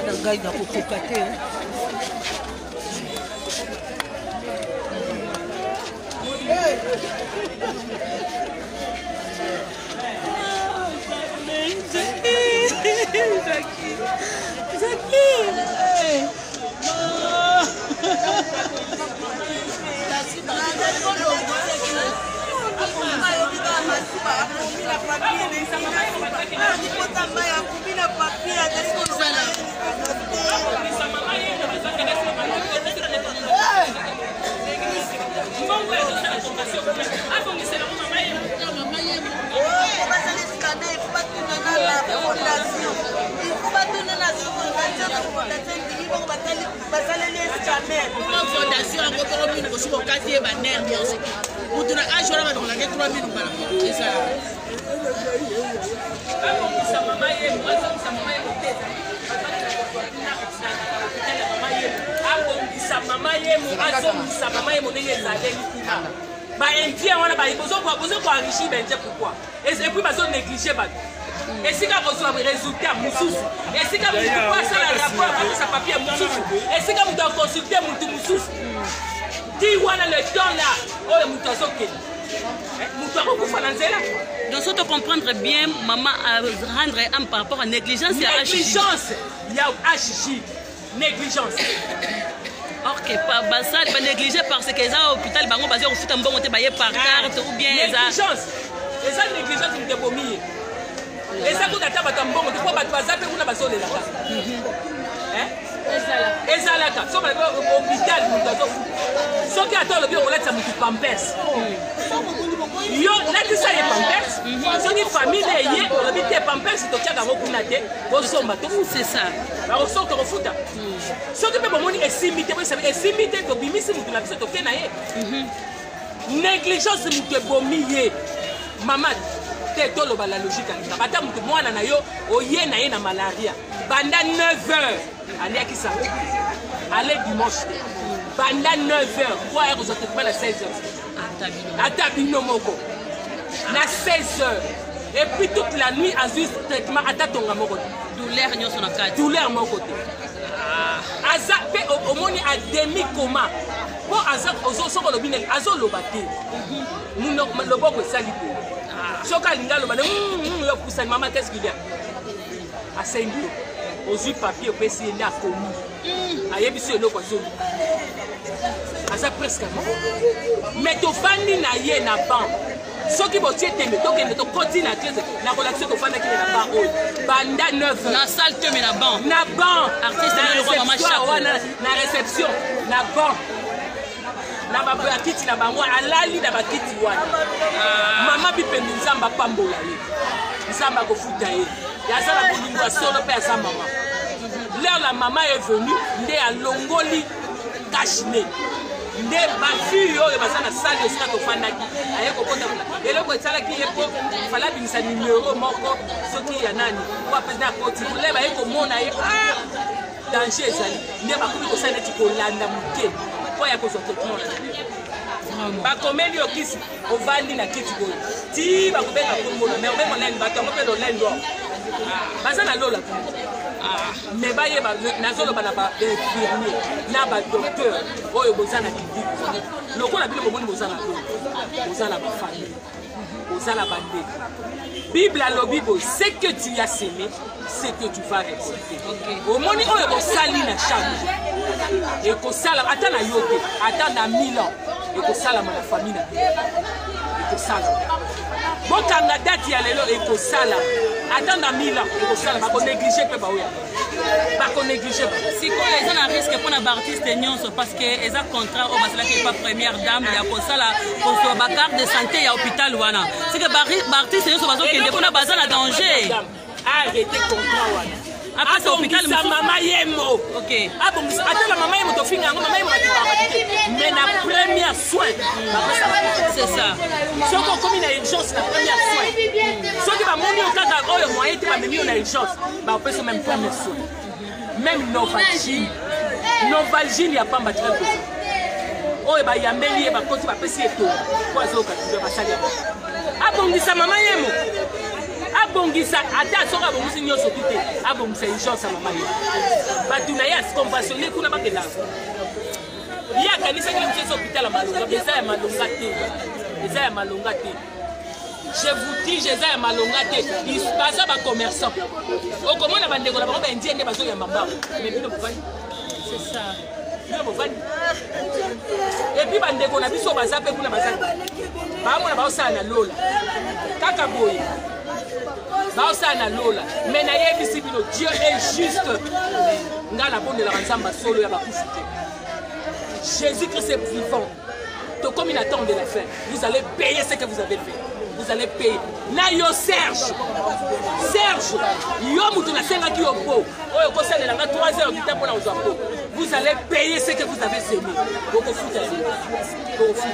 Na ngai nakokoka te. Fondation yango moko mino bosi bokati ye baner nyonso. Moto na age wana balongolaka ye 3 mino mbala moko ezala. Abongisa mama ye, azongisa mama ye te. Abongisa mama ye, azongisa mama ye ndenge ezaleli kuna. Baindien wana bozo koenrichir baindien pourquoi? Et puis bazo néglige bato. Esika kozwa résultat mosusu, esika motu po asala rapport, apesa papier mosusu, esika moto aconsulte motu mosusu, ti wana le temps là oyo moto azokende, moto akokufa na nzela. Donc so to comprendre bien, mama rendre âme par rapport à négligence ya négligence ya HJ, négligence. Or que basali banéglige parce que eza hôpital, bango baza kofuta mbongo te, baye par carte ou bien eza négligence, eza négligence. Moto ebomi ye eza kuta ata bato ya mbongo te, mpo bato baza mpe kuna bazolelaka. Ezalaka so balobi hôpital moto azofuta, soki ata olobi okolatisa motu pampers, yo latisa ye pampers. Soki famille eye, olobi te pampers totiaka yango kuna te, tosomba to. C'est ça. Bakosoka kofuta. Soki mpe bomoni esimbi te, boyesabi esimbi te, tobimisi motu na biso, toke na ye. Négligence, moto ebomi ye mama te. Toloba la logique alingaka ata motu mwana na yo oye na ye na malaria banda 9 heures, aliaki sango ale dimanche te, banda 9 heures po aya kozwa traitement na 16 heures. Ata bino moko na 16 heures, et puis toute la nuit azwi traitement, ata tonga moko te. Douleur nyonso na kati. Douleur moko te. Aza mpe omoni a demi coma, mpo aza soki olobi ndenge azoloba te, loboko esali boye. Soki alingi aloba nde yo pusani: "Mama, qu'est-ce qu'il y a?" Asengi yo, ozwi papier, opesi ye, nde akomi, ayebisi yo eloko azoluka. Aza presque mort, mais tofandi na ye na banc. Soki botie tembe, tokende, tokoti na crise, nakolakisa. Tofandaki na banc oyo banda 9. Na salle te, mais na banc. Na banc. Artiste na mama Chako. Wana na réception, na banc, na bakiti na bango, alali na bakiti wana. Mama Bipendu, Nzambe apambola ye, Nzambe akofuta ye. Aza na bolingo ya solo mpe aza mama. L'heure la mama est venue, nde alongoli cache-nez, nde bafille oyo baza na salle esika tofandaki, aye kokota kuna. Eloko esalaki ye mpo fala abimisa numero moko soki ya nani po apesi akoti kule, baye komona ye, ah, danger ezali, nde bakomi kosala neti kolanda moke mpo ya kozwa traitement. Bakomeli yo kisi, ovandi na kiti boye ti bakobenga kombola. Mais obenga nani? Bato yango mpe lolendo baza na lola, mais bayeba. Nazoloba na bainfirmier na badocteur oyo boza na clinique, lokola bino bomoni boza na lola, boza na bafamille, boza na bandeko. Bible alobi boye: "Ce que tu as semé, ce que tu vas récolter." Omoni oyo bosali na chaque jour ekosalama ata na yo te, ata na 1000 ans ekosalama na famille na bino, ekosalama. Bokanga date ya lelo, ekosalama ata na 1000 ans, ekosalama. Bakonéglige mpe baoya bakonéglige. Sikoyo eza na risque mpona baartiste nyonso, parce que eza contrat oyo basalaki epa première dame ya kosala kozwa bacarte de santé ya hôpital wana. C'est que baartiste nyonso bazokende kuna baza na danger. Arrête contrat wana. Apesa hôpital. Abongisa mama Yemo. Abongisa ata na mama Yemo, tofinga yango mama Yemo, bakipaka te, mais na première soin bapesa. C'est ça. Soki okomi na urgence na première soin, soki Bamoni yo kaka oyo moyen te, bamemi yo na urgence, bapesi yo même premier soin, même novalgine, novalgine ya pamba tika kozwa oyo bayambeli ye, bakoti, bapesi ye tonga po azoyoka douleur. Basali yango, abongisa mama yemo, abongisa ata soki abongisi nyonso tu te, abongisa urgence ya mama ye. Bato na ye aconventionne kuna, bakenda. Ye akanisaki mosu eza hôpital ya malonga, eza ya malonga te, eza ya malonga te. Je vous dis, eza ya malonga te. Baza bacommerçant, okomona bandeko na bango baindien nde bazoyamba mbango, mais bino bovandi, bino bovandi. Et puis bandeko na biso baza mpe kuna, baza baamona, baosala na lola kaka boye, baosala na lola. Mais nayebisi bino, Dieu est juste. Ngai nabondelaka Nzambe solo ya bakufi te. Jésus Christ est vivant. Tokomi na temps de la fin. Vous allez payer ce que vous avez fait, vous allez payer. Na yo Serge, Serge, yo moto nasengaki yo po oyo kosalela nga 3 heures du temps mpona kozwa po, vous allez payer ce que vous avez semé. Bokofuta, bokofuta.